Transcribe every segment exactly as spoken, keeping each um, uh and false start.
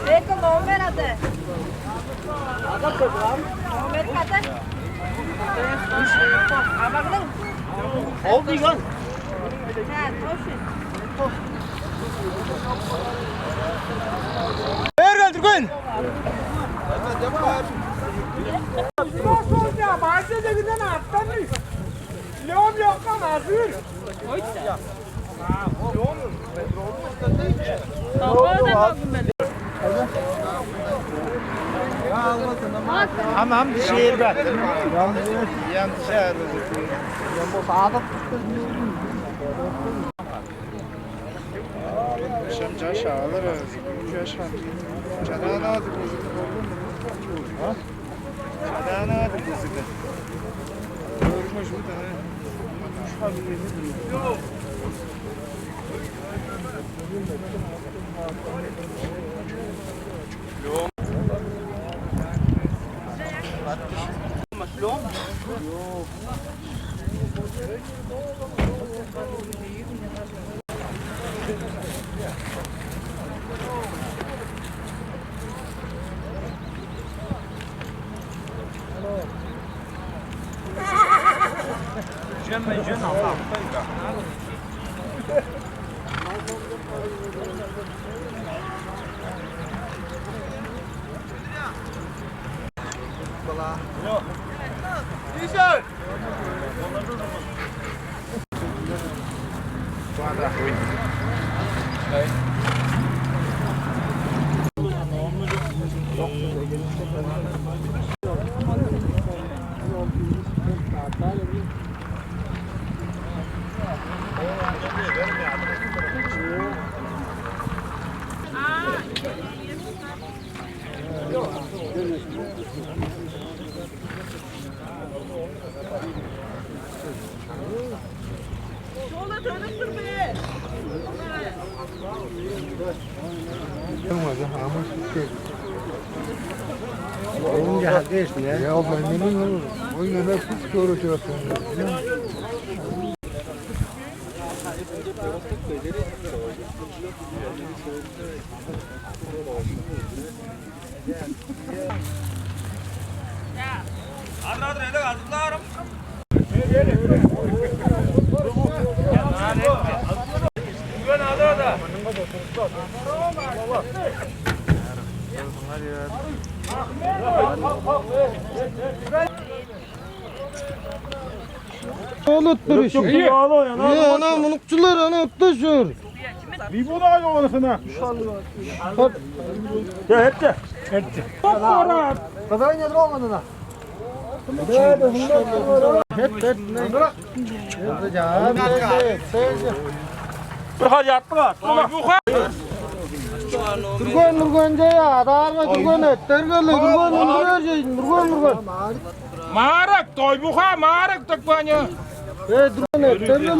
Эки номер ады. Номер кады? Абагның. Ол дийген. Ха, точно. Бээр кел, Дүрген! Бажа дегинден аттанмый. Лём лёкка мазыр. Ам, ам дишээр бе? Ам дишээр. Ам бо саадык. Шам чаш алыр, чаш хан. Чадаанаа деп көрдүм. А? Чадаанаа деп көрдүм. Көрмөш бу тана. Ол ыттыр иши. Ийе, ана мунукчулар, ана ытта шөр. Бибудаа ёгонусуна. Хоп. Я, эпче. Эпче. Хоп, ора. Кызай не троганы на. Эп, эп, не. Бир хар яртыга. Турган, турган жая, адаарга турган эттер келе, турган, турган жейдин, турган, турган. Маарак, дойбуха, маарак деп каан. Э, турган эттер келе.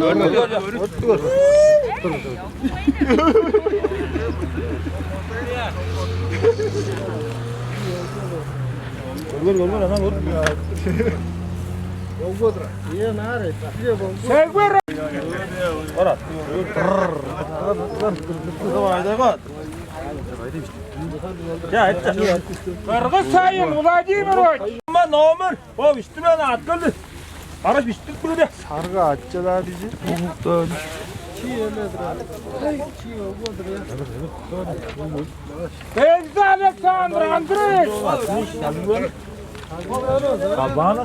Көргөр, көргөр, анан көрдүм. Олгодура. Ие, наар эт. Ие болгу. Сегбер. Ора. Давай, давай. Я, это. Кыргыз Сайын Владимирович. Номер. О, бистиң аткылды. Бараш бистиң бүгүнү. Сарга аччалаа дижи. Чи эме дра. Чи ого дра. Эльза Александр Андреевич. Кабана.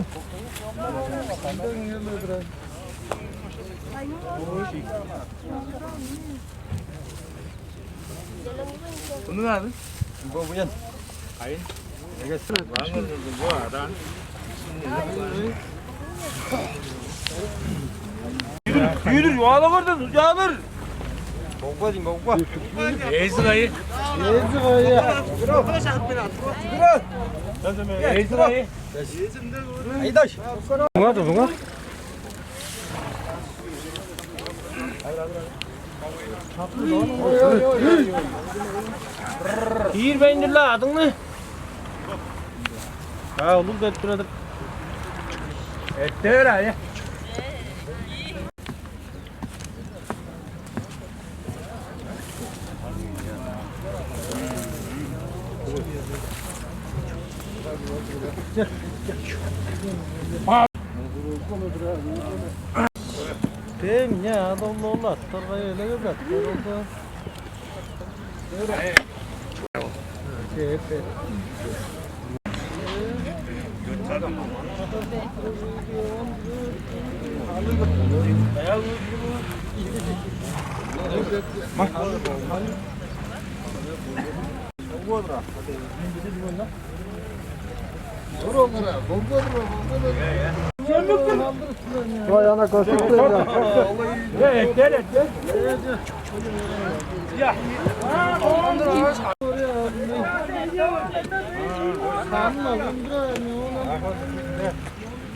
Bunun abi. Bu bu yan. Ayın. Var mı bu adam? Yürü, yürü, yola gördün, ucağlar. Богба дейм, богба. Эзи кайы? Эзи кайы? Эзи кайы? Айдаш. Муңа турдуңа? Киирбейн-дир-ле адыңны. А, улуг деп турадыр. Эттер ая. Тем не, а доллола, торгай элеге брат, долло. Vay ana, koştuk ya.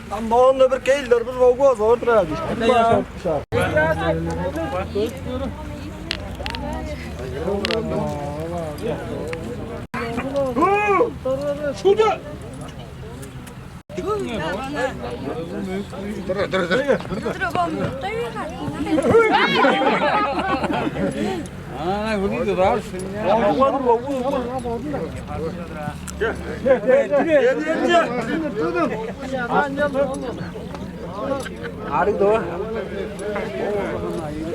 Там на он бир кейлдер бир болгоос ордура. Шуда! Дыр, дыр, дыр. Ана, вот это да. Арыг да.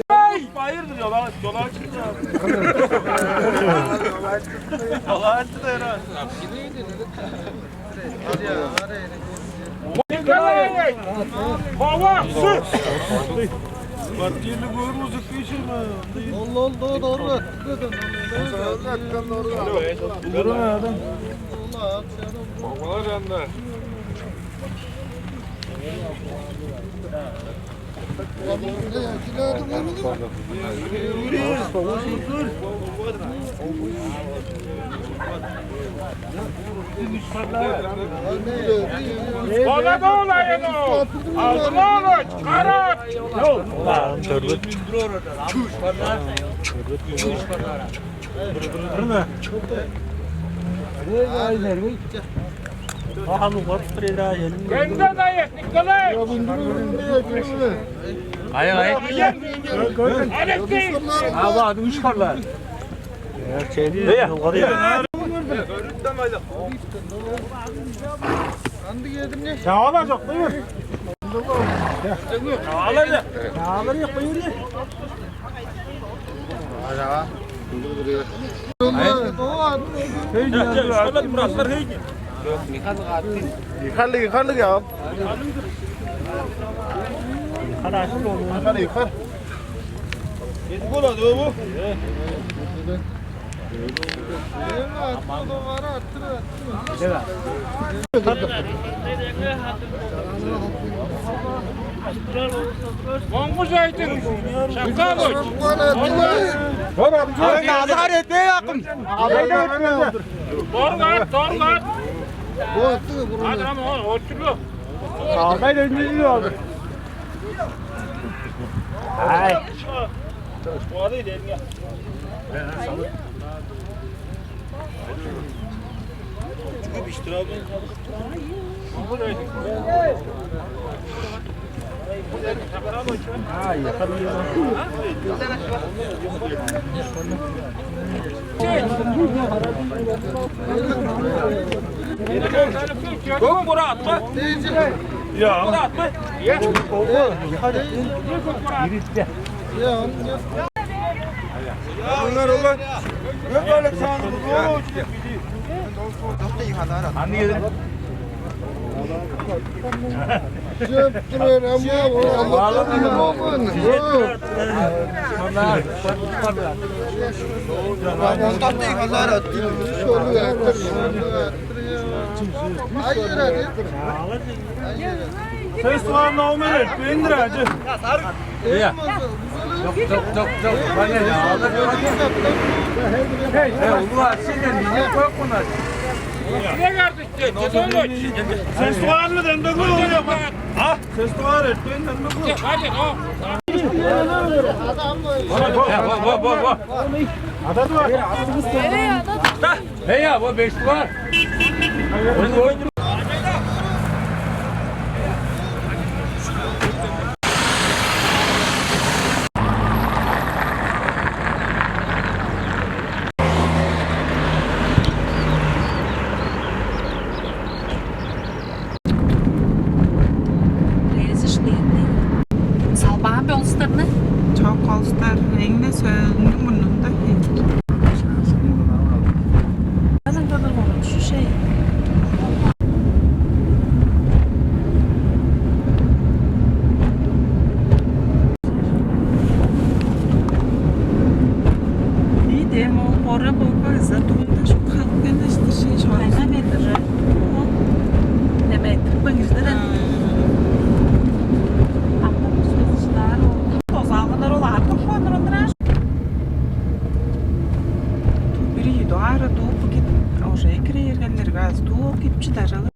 Ай, байырдыр жолаа, жолаа чыкты. Жолаа чыкты, жолаа чыкты. Ол, ол, доо, доо, доо. Улурун адам. Богбалар янында. Оладоолайыну! Алдын-оолу, чыгарат! Чүш панна. Чүш панна. Кайда дайык, Николай? Кайы, кайы? Алексей! Ава, ады үш парлар. Чеди. Чавала чок, бир. Чавала чок, бир. Ихарлыг, ихарлыг, я. Ихар, ихар. Моңгуш айтың, Шапканыч. Назар этпей акым. Торгат, торгат. Адам очулу. Алдай дөндүрүп алды. Ай. Көк бура атпа. Я. Бура атпа. Аңар олар. Көп Александр Львович деп билип. Аны келин. Чөп турар, амма, ол Аллах болган. Мына. Онтакты ихалар атты. Шолу әттір, шолу әттір. Ай, жер әдет. Сен суған номер бендір, ажы. Иә. Чок, чок, чок, чок. Ваня, алды. Эй, улуг ачы, сен не коюп калган? Фестивальны демдеглеп алган. А? Фестиваль эртен демдеглеп. Во, во, во, во, во. Ада да. Эй, я, вот беш тугар. Лезеш лыйынныг. Салбаан бе олустарны? Чок, олустар эң-не сөөлүнүң мурнунда хейт. Анан кадыр болур, шуше. Ийи дем ол кора бокка за тумда шу халкын иштиши шойна метр. Неме тыкпаң иштер. Амма сөзүштар ол. Озалгынар ол артык шуандырындыра. Бир ийи дуара дуу букет уже кире ергеннер газ дуу кипчи дажалы.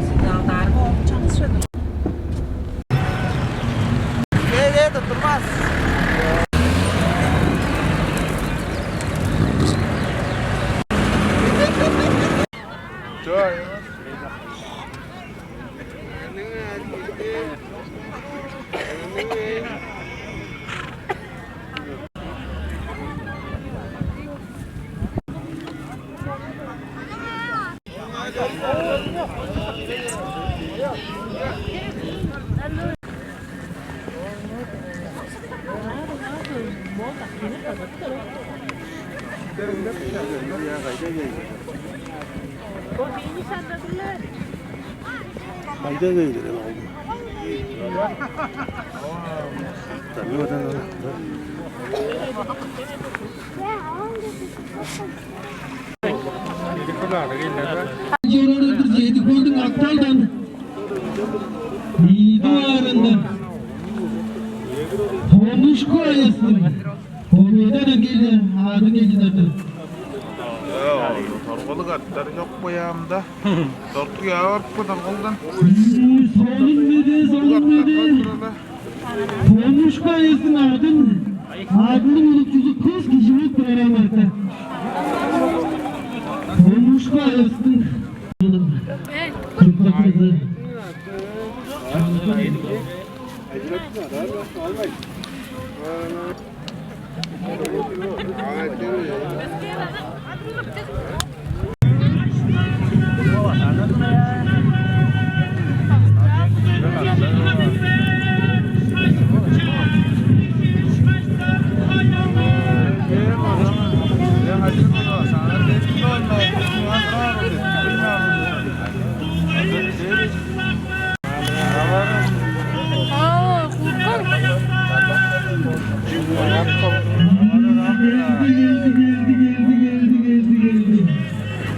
Сигналдары оң чаңгыс чыдыр. Эве туттурмас. Чой. Кайда кыйдыр алдым. Таңгыдан ана. Чорору бир чедип болдуң акталдан. Ийди баарында. Томушку аястың. Победа келди, адын келди датыр. Торголук аттар чок боямда. Дортук яварып кыдан колдан. Солун меде, солун меде. Томушка эстин адын, адының улукчузу кыз кижи болуп турар амарта. Томушка эстин кызы.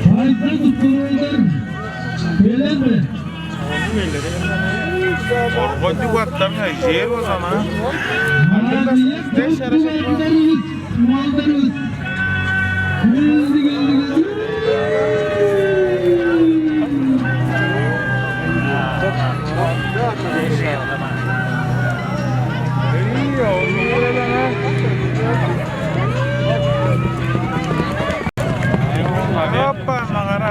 Кайда туттуруңар? Белен бе? Коргончуг аттарга жер болза ма. Малдарыбыз, малдарыбыз. Келди, келди, келди. Опа, маңара.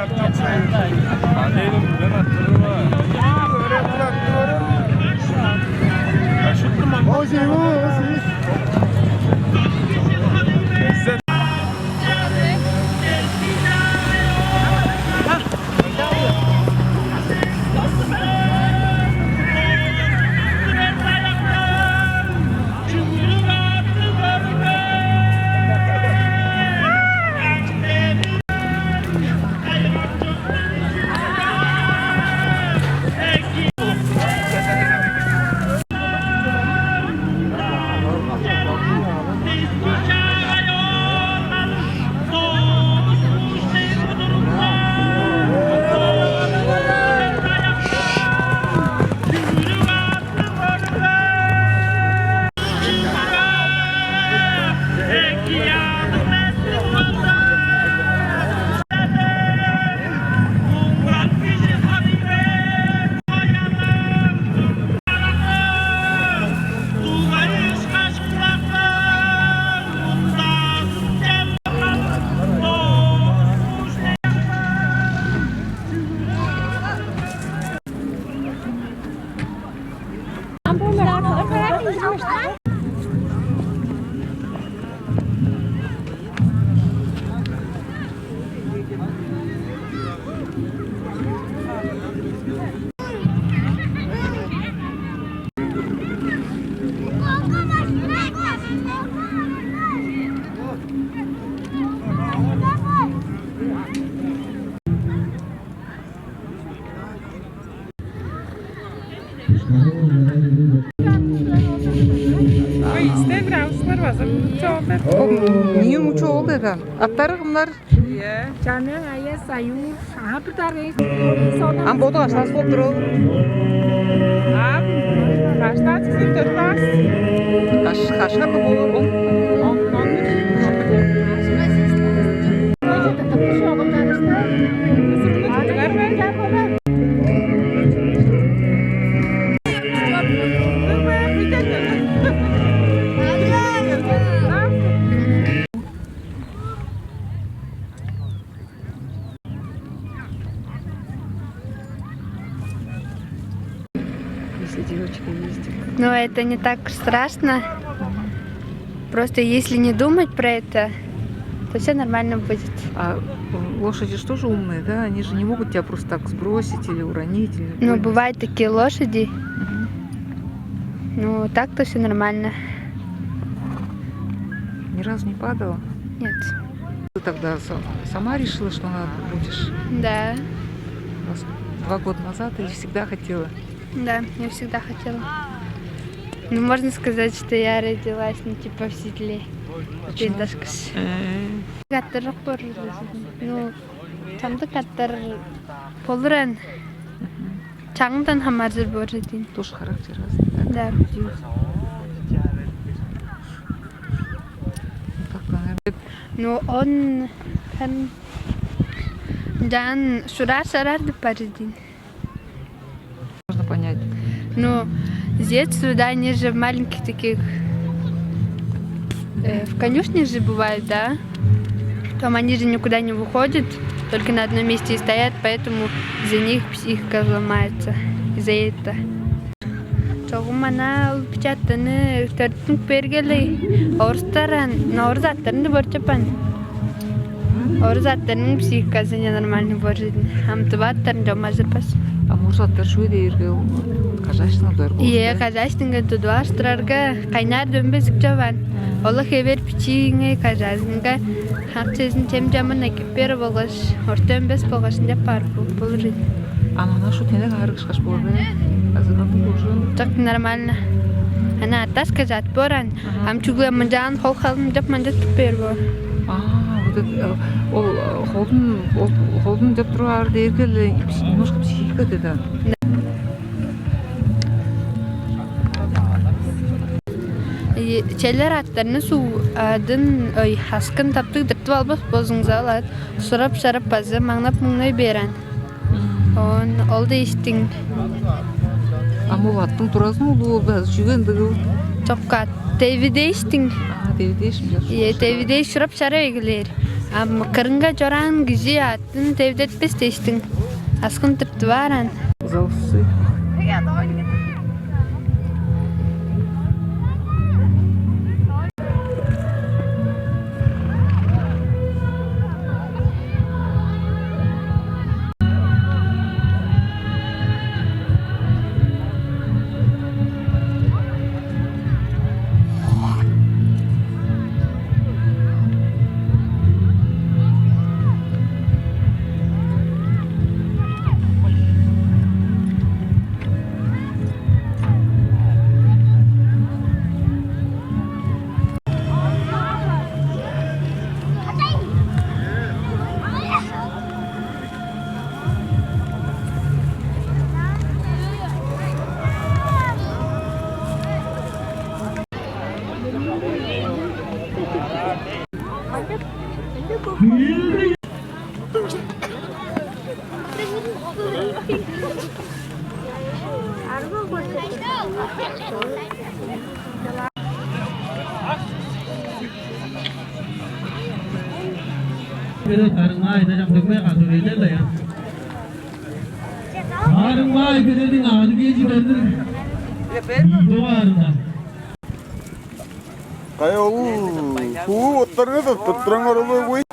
Чоолдар. О, нүүң чоол деден. Аттары кымнар? Чаныың Аяс, Аюр. Ага, бир дарга. Ам боду каштаас болуп тур ол. Ам каштаас кижи төрт класс. Каш кашка болур ол. Он он. Если девочка ездит. Но это не так страшно. Просто если не думать про это, то все нормально будет. А лошади же тоже умные, да? Они же не могут тебя просто так сбросить или уронить. Или... Ну, бывают такие лошади. Мгм. Ну, так-то все нормально. Ни разу не падала? Нет. Ты тогда са- сама решила, что она будешь? Да. Раз- Два года назад или всегда хотела? Да, я всегда хотела. Ну, можно сказать, что я родилась, ну, типа, в седле. Почему? Пиндашкаш. Э. Каттырык болур. Ну, чамдык каттар болуран. Мгм. Чаңдан хамааржыр болур дейм. Тоже характер разный, да? Да. Так, наверное. Ну, он хан жан шурар-шарар деп бар дейм. Можно понять. Ну, с детства, да, они же в маленьких таких, э, в конюшне же бывают, да? Там они же никуда не выходят, только на одном месте и стоят, поэтому из-за них психика ломается, из-за этого. Чогум ана ол биче аттарны төрүттүнүп бергели, орустар ан, орус аттарын деп орчупкан. Орус аттарның психиказы ненормальный боор чүве-дир. Ам тыва аттарын чомажырбас. А орус аттар чүге дээрге ол хозяйственный дар болур. Ийе, да? Хозяйственный тудуп алыштырарга кайнаар дөмбезик чаваан. Ол хевээр бичииңе, кажаазынга хак чезин чем-чамын экип берип болгаш, орта дөмбес болгаш ынчап баар бо-, болур ийин. Ам ана шу тенек аарыг ышкаш боор бе? Азыгандыг болчу. Чок, нормально. Ана атас кажаат боор ан. Ага. Ам чүгле мынчаан хол халын деп мынча туп бээр боор. А, вот это, э, ол, э, холдун, ол холдун деп турар дээрге эле пс-, немножко психика деди. Да. Э, челер аттарны суг адын, ой, хаскын таптыг тыртып албас болзуңза, алат сурап-шарап база маңнап-муңнай бээр ан. Оон ол дээштиң. Ам ол аттың туразы улуу ол бе азы чүге ындыг ол? Чокка, теви дээштиң. А, теви дээш. Ийе, теви дээш шурап-шарап эгелээр. Ам кырынга чораан кижи аттын тевдетпес дээштиң. Аскын тыртып аар ан. Залсы. Аргы көрсөтүп. Бир тарыңаа айда чамдыгмай кадыр эдер-ле я. Тарыңаа кедердиң аадыг эжи бердир. Ийди баарында. Кай ол суу оттарга да туттураңар ол ой.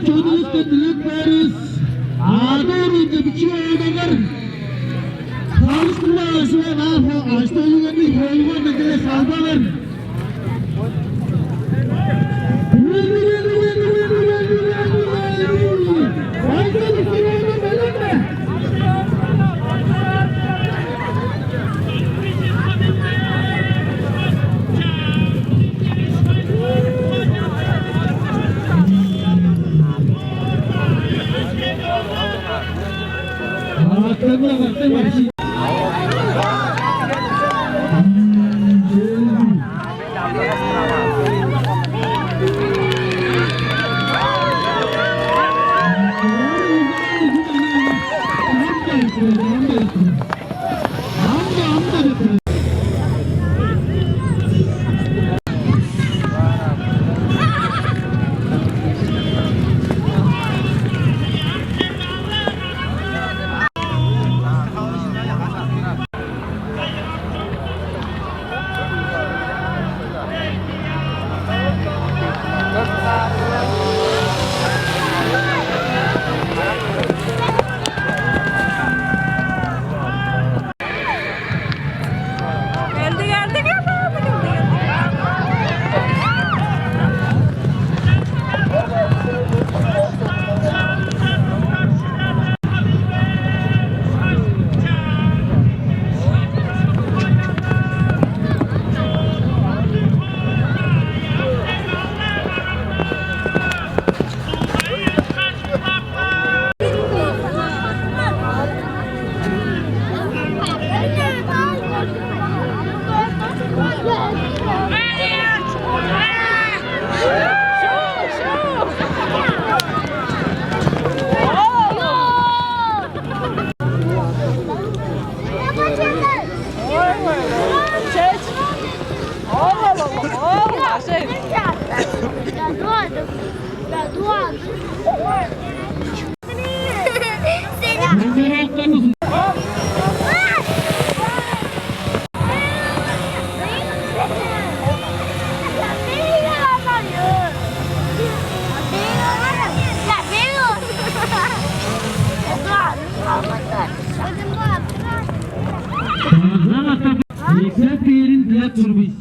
Чонувустан дилеп бээрис, аадаар үнде бичии оолдаргар, хавыштырбаан ажыла, ааха, ажы-төлүңерни холуңар дегеле салбавер. Экзамен дилеп тур бис.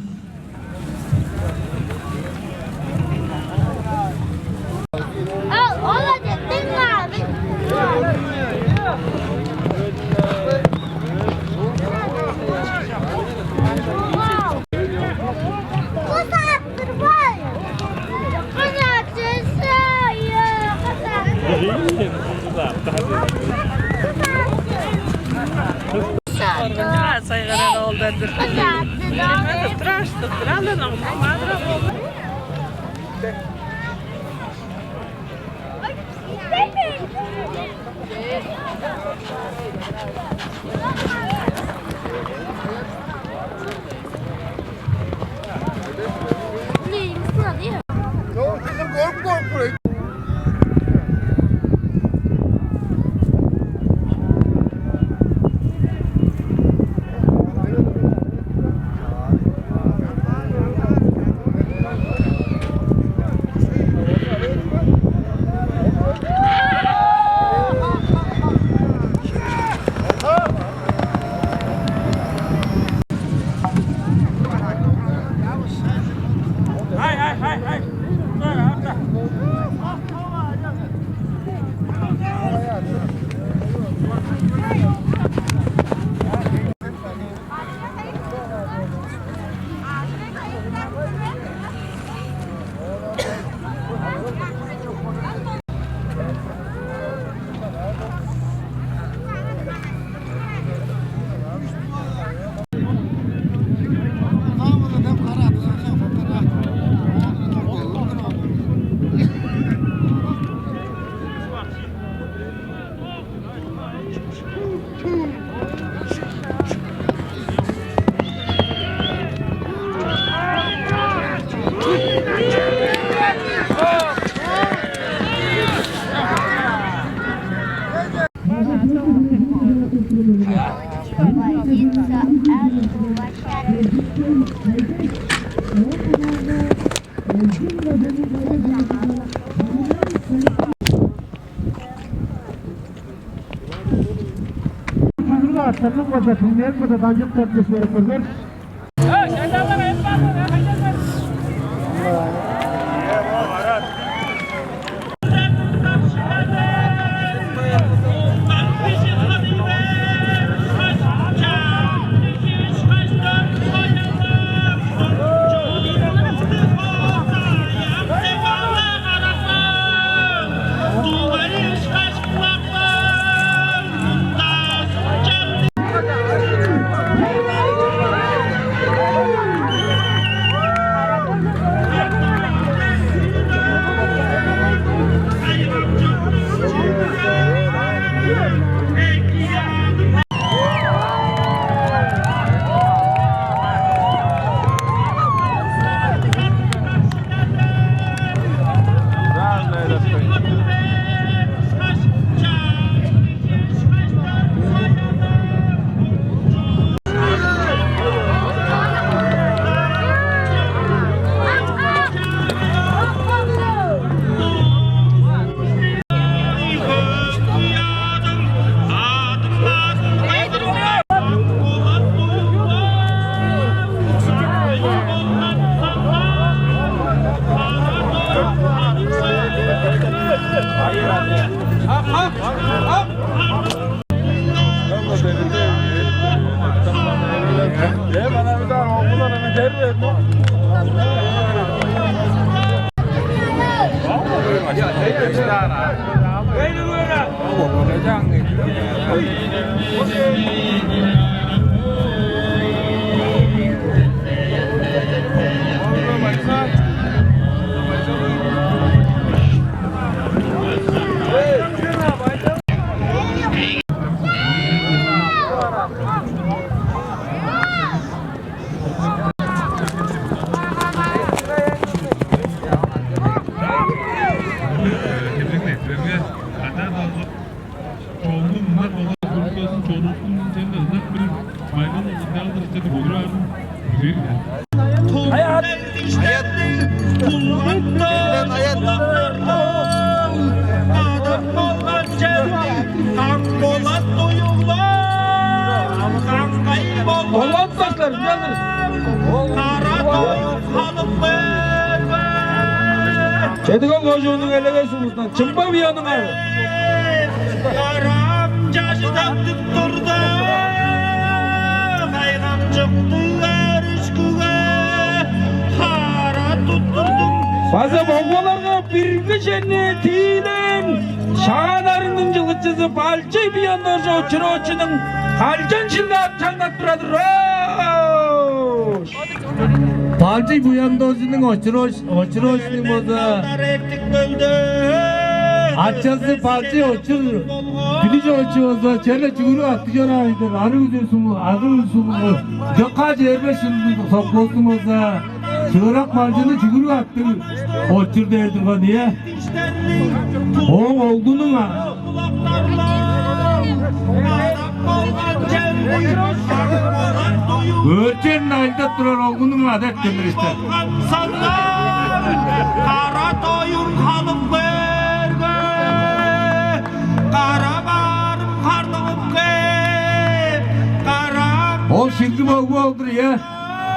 Сайгарар оолдар-дыр. Турар, турар, турар. Аттарның база түңнээр база данчык төртүс берип көргөр. Чогум мынар болгаш өлкезин чорууштуң чемде ынак бир байбал ынчалдыр ичеде бодураарын күзээр-дир. Кулган-даа кулактарга кадап калган черни каң болат уюглар каңгай болган. Олатташтар, ынчалдыр. Кара тоюк халып бербе. Чедип ол кожуунуң элегес улузундан Чымба Буянның ары. Карам чажыдап турда, кайгамчыктыг ар үшкүге хара туттурдуң. База богбаларга бирги чемни тиилээн шаанарының чылгычызы Балчый Буяндоржу Очуровичиниң калчан шилгаап чаңнап турар-дыр. Балчый Буяндоржуның Очурович, Очуровичиниң болза, ачазы Балчый Очур, Дүлүш Очур болза, черле чүгүрүк аттыг чораан-дыр, арыг үзүн суму, арыг үзүн суму, дөка чербеш чылдың совхозунуң болза, чыырак малчыны чүгүрүк аттыг Очур дээр турган, ийе. Ооң оглунуң а-, Өөрчен айылдап турар оглунуң ады эрткен-дир иште. Кара тоюм халып берге, кара баарым хардыгып кээп, караам. Ол шилги богу ол-дур, ийе.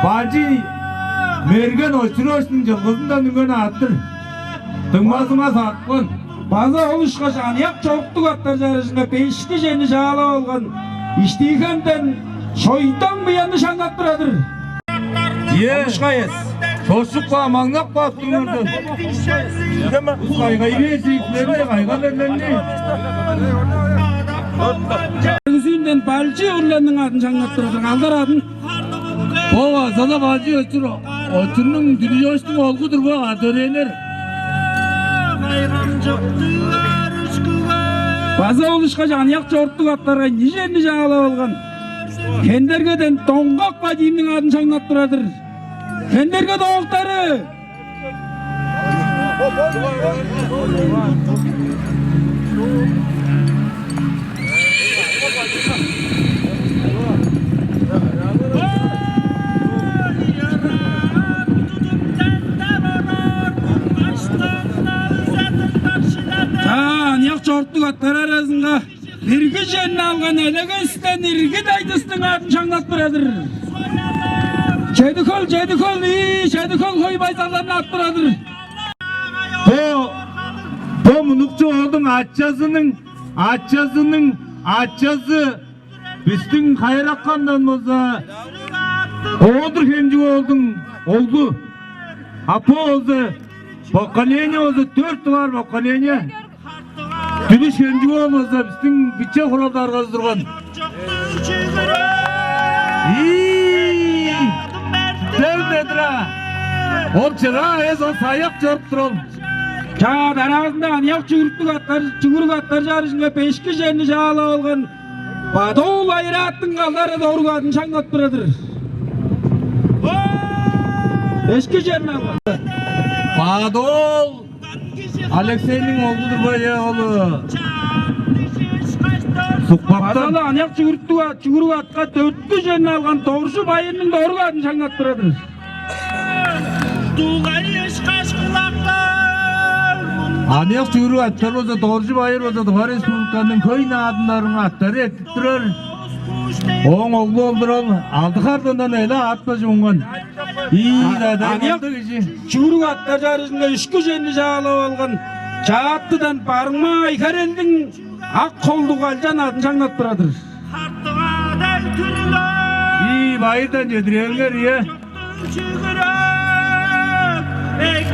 Балчый Мерген Очуровичиниң чылгызындан үнген аът-тыр. Дуңмазы-ла садыпкан. База ол ышкаш аныяк чоруктуг аттар чарыжынга бешти чемни чаалап алган Иштии-Хемден Шойдан Буянны шаңнап турар-дыр. Ийе, ышкаш эвес. Чошуп каа, маңнап каап туруңардан. Бис кайгай бээр чииктерни, кайгап бээрлерни. Үзүүнден Балчый Урланның адын шаңнап турар-дыр, алдар адын. Бо база-ла Балчый Очур, Очурнуң, Дүлүш Очурнуң оглу-дур бо, а, төрээннер. База ол ышкаш аныяк чоруктуг аттарга ийи чемни чаалап алган Хендергеден Доңгак Вадимниң адын шаңнап турар-дыр. Хендерге доктары! Чаа, аныяк чоруктуг аттар аразынга Бирги черни алган Элегестен Иргит Айдыстың аъдын шаңнап турар-дыр. Чеди-Хөл, Чеди-Хөл, ийи, Чеди-Хөл хой байзалдарын ап турар-дыр. Бо, бо мунукчу оолдуң ачазының, ачазының ачазы бистиң Хайыракандан болза, Оодур Хемчик оолдуң оглу. А бо болза поколение болза, дөрт дугаар поколение. Дүлүш Хемчик оол болза, бистиң биче хурал даргазы турган. Ийи! Дем-дедир аа! Ол чыраа эвес, ол саяк чоруп турар ол. Чаа, дараазында аныяк чүгүрүктүг аъттар, чүгүрүк аъттар чарыжынга бешки черни чаалап алган Бадоол Айрааттың алдары доргу аъдын шаңнап турар-дыр. Бешки черни алган. Бадоол Алексейниң оглу-дур бо, э, ол, э, Сукпактан. База-ла аныяк чүгүрүктүг ат, чүгүрүк атка дөрткү черни алган Доржу Байырның доргу аъдын шаңнап турар-дыр. Дугай ышкаш кулактар. Аныяк чүгүрүк аттар болза, Доржу Байыр болза, Тыва Республиканың хөй наадымнарының аттары эртип турар. Ооң оглу ол-дур ол, алды харлыындан эле аът бажы унган. Ийи, а, да, да, аныяк кижи. Чүгүрүк аттар чарыжынга үшкү черни чаалап алган Чааттыдан Барыма Айхарелдиң ак холдуг алчан аъдын шаңнап турар-дыр. Ийи, байырдан чедирээңер, ийе.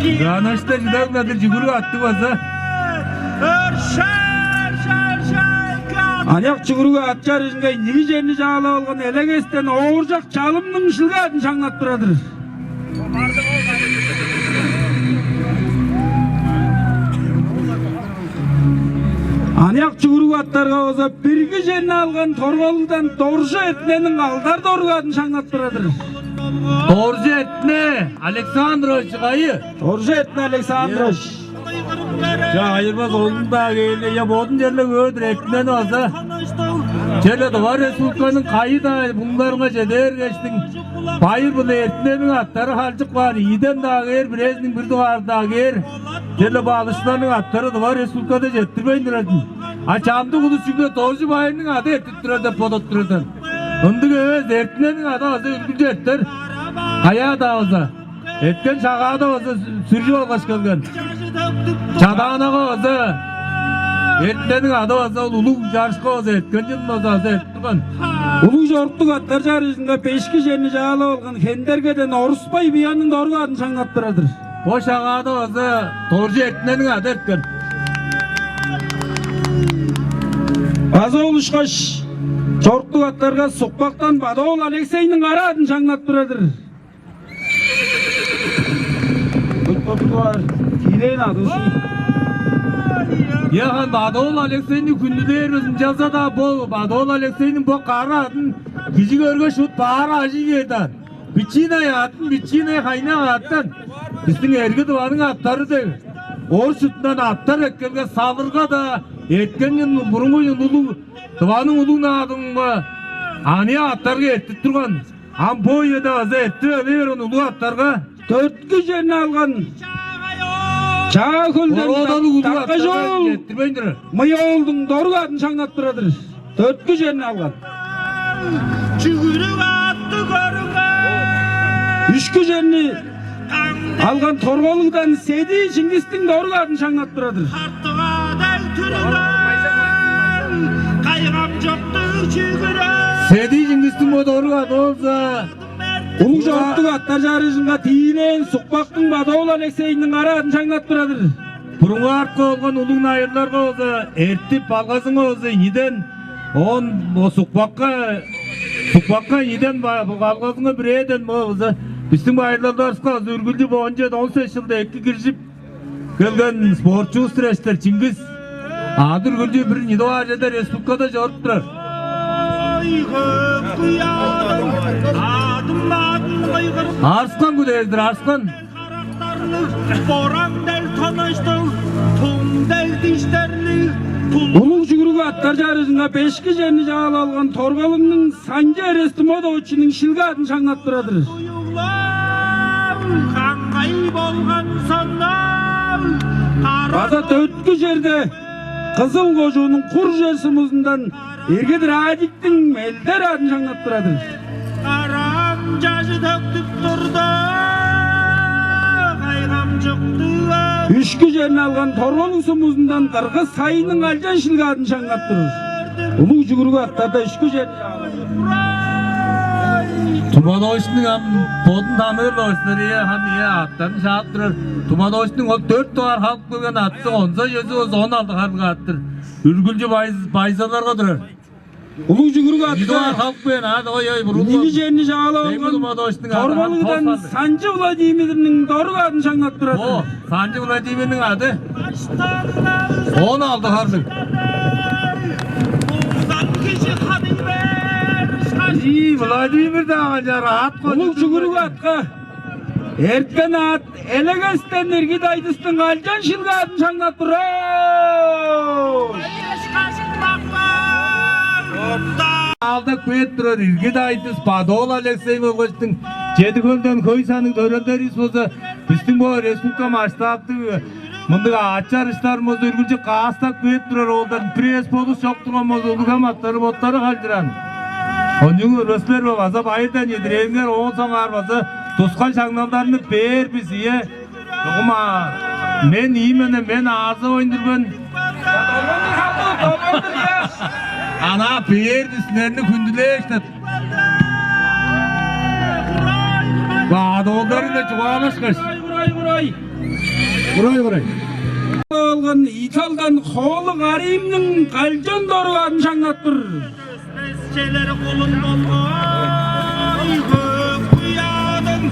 Чыгаанашта чыдагна-дыр чүгүрүк аттыг база. Аныяк чүгүрүк аът чарыжынга ийиги черни чаалап алган Элегестен Ооржак Чалымның шилге аъдын шаңнап турар-дыр. Аныяк чүгүрүк аттарга болза бирги черни алган Торгалыгдан Доржу Эртинениң алдар доргу аъдын шаңнап турар-дыр. Доржу Эртине Александрович кайы? Доржу Эртине Александрович. Чаа, айырбас оглун-даа кээрге, я бодун черле көөр-дүр, Эртинени база. Черле Тыва Республиканың кайы-даа муңнарынга чеде бергештиң, Байыр-биле Эртинениң аттары халчып каар, ийден-даа кээр, бирээзиниң бир дугаары-даа кээр. Черле бо алышкыннарның аттары Тыва Республикада четтирбейн турар-дыр. А чамдык улус чүгле Доржу Байырның ады эртип турар деп бодап турар-дыр. Ындыг эвес, Эртинениң ады база үргүлчү эртер. Каяа-даа болза. Эрткен Шагаада база сүржүп алгаш келген. Чадаанага база Эртинениң ады база ол улуг чарышка база эрткен чылын база, база эртип турган. Улуг чоруктуг аъттар чарыжынга бешки черни чаалап алган Хендергеден Орусбай Буянның доргу аъдын шаңнап турар-дыр. Бо Шагаада база Доржу Эртинениң ады эрткен. База ол ышкаш чоруктуг аъттарга Сукпактан Бадоол Алексейниң кара аъдын шаңнап турар-дыр. Бут-бут бар. Тиилээн адыышкын. Яхан Бадоол Алексейни хүндүлээр бис, ынчалза-даа бо Бадоол Алексейниң бо кара аъдын кижи көргеш, шуут баары ажый бээр даан. Бичиинай аъдын, бичиинай хайнак аъттан. Бистиң эрги Тываның аъттары дег. Орус чуртундан аъттар эккелген, салырга-даа, эрткен чылын, бурунгу чылын улуг, Тываның улуг наадымынга аныяк аъттарга эртип турган. Ам бо үеде база эртип эгелей берген улуг аъттарга. Дөрткү черни алган Чаа-Хөлден Даккажол Мый-оолдуң доргу аъдын шаңнап турар-дыр. Дөрткү черни алган. Чүгүрүк аътты көрүңер. Үшкү черни алган Торгалыгдан Седий Чиңгистиң доргу аъдын шаңнап турар-дыр. Хартыга дег түрүңер, кайгамчыктыг чүгүрүк. Седий Чиңгистиң бо доргу аъды болза, улуг чоруктуг аъттар чарыжынга тиилээн Сукпактың Бадоол Алексейниң кара аъдын шаңнап турар-дыр. Бурунгаар болган улуг найырларга болза, эртип, балгазынга болза, ийден, оон бо Сукпакка, Сукпакка ийден, ба-, балгазынга бирээден бо болза, бистиң байырлалдарывыска болза үргүлчү бо он чеди, он сес чылда эки киржип келген спортчувус-тур эштер, Чиңгис. Адыр-Күлчү бир Нидо ааржада республикада чоруп турар. Арыскан күдээзи-дир, Арыскан. Характарлыг, боран дег тонаштыг, тум дег диштерлиг, тум. Улуг чүгүрүк аъттар чарыжынга бешки черни чаалап алган Торгалыгның Санчы Эрес Тумодовичиниң шилге аъдын шаңнап турар-дыр. Уюглар каңгай болган сонда, база дөрткү черде Кызыл кожууннуң Куржер сумузундан Иргит Радиктиң Мелдер аъдын шаңнап турар-дыр. Караң чажы төктүп турда, кайгамчыктыг. Үшкү черни алган Торгалыг сумузундан Кыргыс Сайынның Алчан Шилге аъдын шаңнап турар. Улуг чүгүрүк аъттарда үшкү черни Тумановичтиң ам бодун таныыр-ла силер, ийе, ам, ийе, аъттарын шаап турар. Тумановичтиң ол дөрт дугаар халып келген аъды, онза чүзү болза он алды харлыг аът-тыр. Үргүлчү байз-, байзаларга турар. Улуг чүгүрүк аъды. Ийи дугаар халып келген аът, ой, ой, буруу. Ийиги черни чаалап алган Тумановичтиң аъды Торгалыгдан Санчы Владимирниң доруг аъдын шаңнап турар. О, Санчы Владимирниң аъды. Он алды харлыг. Ий, Владимир-даа канчаар аът кой. Улуг чүгүрүк аътка эрткен аът Элегестен Иргит Айдыстың Алчан Шилге аъдын шаңнап турар. Алдап кээп турар Иргит Айдыс, Бадоол Алексей болгаш Чеди-Хөлден хөй санныг төрелдеривис болза, бистиң бо республика масштабтыг мындыг аът чарыштарын болза үргүлчү каастап кээп турар, оолдар пресс болуш чок турган болза, улуг хамааттары боттары халчыраан. Ончуг өрбеслер база байырдан чедирээңер, оон соңгаар база тускай шаңналдарны бээр бис, ийе. Чогум-ла мен ийи менен мен аарзавайн турган. Ана бээр бис, силерни хүндүлээш деп. Бадоолдар-биле чугаалашкаш. Курай, курай, курай. Курай, курай. Алган Италдан Хоолуг Аримниң Алчан доруг аъдын шаңнап тур. Челер кулун болгай, көк буяның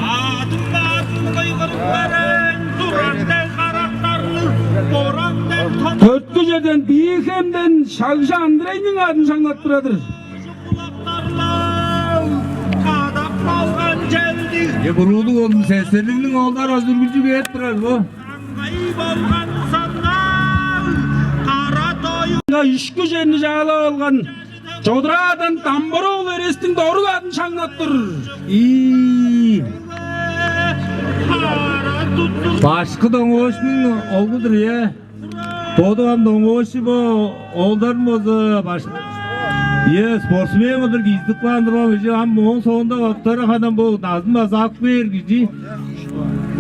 адын-адын кыйгырып берейн, тураңдай карактарлыг, бораңдай тон. Төрткү черден Бии-Хемден Шагжы Андрейниң аъдын шаңнап турар-дыр. Кулактарлыг, кадап калган челдиг. Е, буруулуг болдум, Сесерлигниң оолдары азы үргүлчү кээп турар бо. Аңгай болган саңгал, кара тоюг. Үшкү черни чаалап алган Чодураадан Дамбыр-оол Эрестиң доруг аъдын шаңнап тур. Ии. Башкы Доңгоошнуң оглу-дур, ийе. Боду ам Доңгоошчу бо, оолдарын болза башкы. Ийе, спортсмен кылдыр кижизидип каан турган кижи, ам ооң соонда боттары ханам бо назын база ап кээр кижи.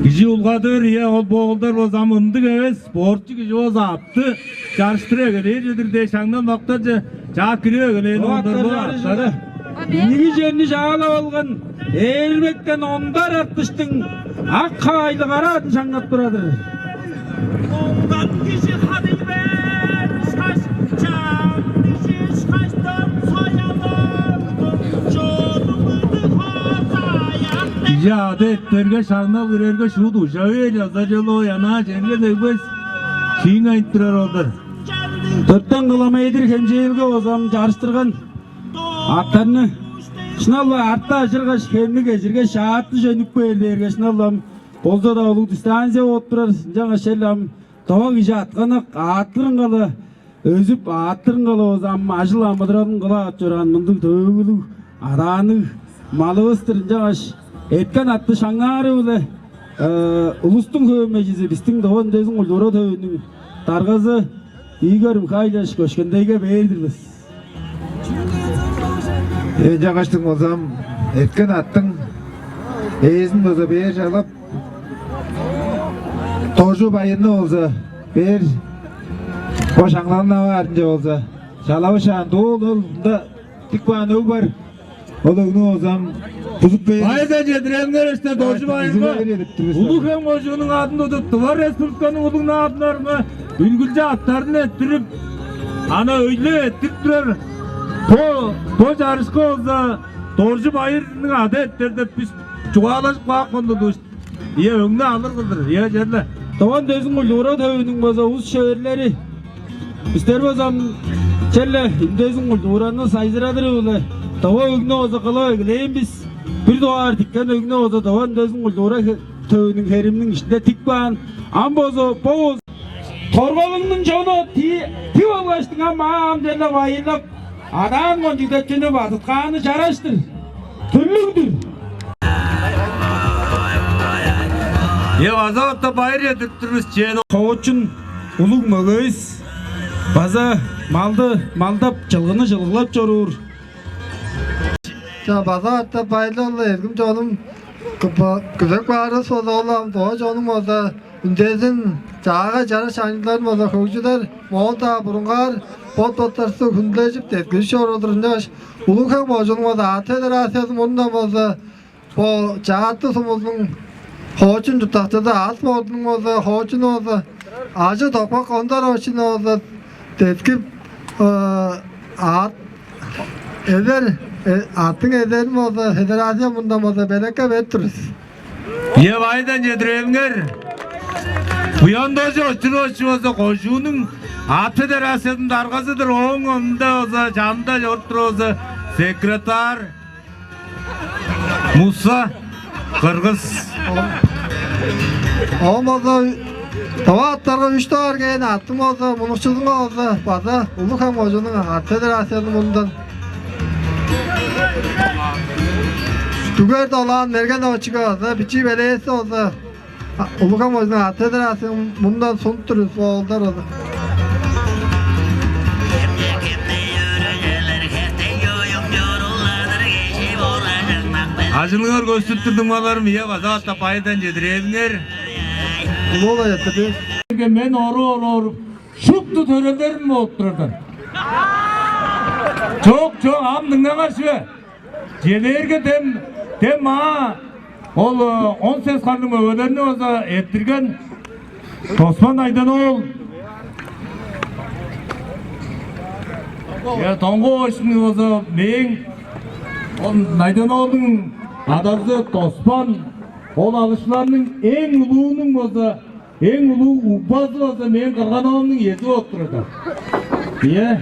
Кижи улгадыр, ийе, ол бо оолдар болза ам ындыг эвес, спортчу кижи болза апты чарыштырып эгелээр чедир дээш, шаңнал-макталче чаап кирип эгелээн оолдар бо аъттары. Ийиги черни чаалап алган Ээрбектен Ондар Артыштың ак хаайлыг араадын шаңнап турар-дыр. Оңдан кижи хадый бер ышкаш, чаң кижи ышкаш, дөп соялар, чонумузу хозаян. Кижи ады эрттерге, шаңнал кирерге шуут ужа бээр, яза чылоо янаа черге дегбес. Шииң айтып турар ол-дур. Дөртен километр хемчээлге озам чарыштырган аъттарны шынап-ла арта ажыргаш, хемни кежиргеш, аътты чөнүп кээр дээрге шынап-ла ам болза-даа улуг дистанция болуп турар. Ынчангаш черле ам тыва кижи атканак аъттырынга-ла өзүп, аъттырынга-ла болза ам ажыл-амыдыралын кылып ап чораан мындыг төөгүлүг, адаанныг малывыс-тыр. Ынчангаш эрткен аътты шаңнаары-биле, э, улустуң хөөмейжизи, бистиң Тыва үндезин культура төвүнүң даргазы Игорь Михайлович Көшкендейге бээр-дир бис. Ынчангаштың болза ам эрткен аъттың ээзин болза бээр чалап, Доржу Байырны болза бээр, бо шаңналын ап аарынче болза, чалавышаан дуул ол, мында тип каан өг бар. Ол өгнү болза ам бузуп бээр. Байырдан чедирээңер эштер, Доржу Байырга. Улуг-Хем кожууннуң адын тудуп, Тыва Республиканың улуг наадымнарынга үргүлчү аъттарын эрттирип, ана өйлеп эрттирип турар. Бо, бо чарышка болза Доржу Байырның ады эртер деп бис чугаалажып каапкан турдувус. Ийе, өңнү алыр кылдыр, ийе, черле. Тыва үндезин культура төвүнүң база ус-шеверлери, бистер база ам черле үндезин культураны сайзырадыры-биле тыва өгнү база кылып эгелээн бис. Бир дугаар тиккен өгнү база Тыва үндезин культура хе-, төвүнүң херимниң иштинде тип каан. Ам база бо Торгалыгның чону ти-, тип алгаштың ам, ам черле байырлап, адаан кончуг деп чүнү бадыткааны чараш-тыр. Түрлүг-дүр. Е, база-ла байыр чедирип тур бис, чеде. Хоочун улуг мөгевис База малды малдап, чылгыны чылгылап чоруур. Чаа, база катап байырлал-ла, эргим чонум. Күзеп каарывыс болза, ол ам доо чонум болза, үндезин, чаагай чараш чаңчылдарын болза хөгжүдер, моон-даа бурунгаар бот-боттарывысты хүндүлежип, деткижип чоруур-дур. Ынчангаш Улуг-Хем кожууннуң болза аът федерациязының мурнундан болза, бо Чааты сумузунуң хоочун чурттакчызы, аът спортунуң болза хоочуну болза, Ажы-Токпак Ондар очуну болза деткип, аът эзер, аъттың эзерин болза федерация мурнундан болза белекке берип тур бис. Ийе, байдан чедирээвиңер. Буян-Дожу Очур очу болза кожууннуң аът федерациязының даргазы-дыр, ооң мында болза, чанында чоруп турар болза секретарь Муса Кыргыс. Оон болза тыва аъттарга үш дугаар кээн аъттың болза мунукчузунга болза база Улуг-Хем кожууннуң аът федерациязының мурнундан дүгер долаан Мерген очуга база бичии белээзи болза Улуг-Хем кожууннуң аът федерациязының мурнундан сунуп тур бис, оолдар болза. Ажылыңар көстүп турдуң, маларым, ийе, база катап байдан чедирээвиңер. Улуу-ла четтирдивис. Мен ору-ору шупту төрелдерим болуп турардан. Чок, чок, ам дыңнаңар чүве. Чедээрге дем, дем аа, ол он сес харлыг мөгелерни база эрттирген Доспан Найдан-оол. Я, Доңгу очуну болза мээң, ол Найдан-оолдуң адазы Доспан, ол алышкыларның эң улуунуң болза, эң улуг угбазы болза мээң кырган-оолумнуң иези болуп турар-дыр. Ийе.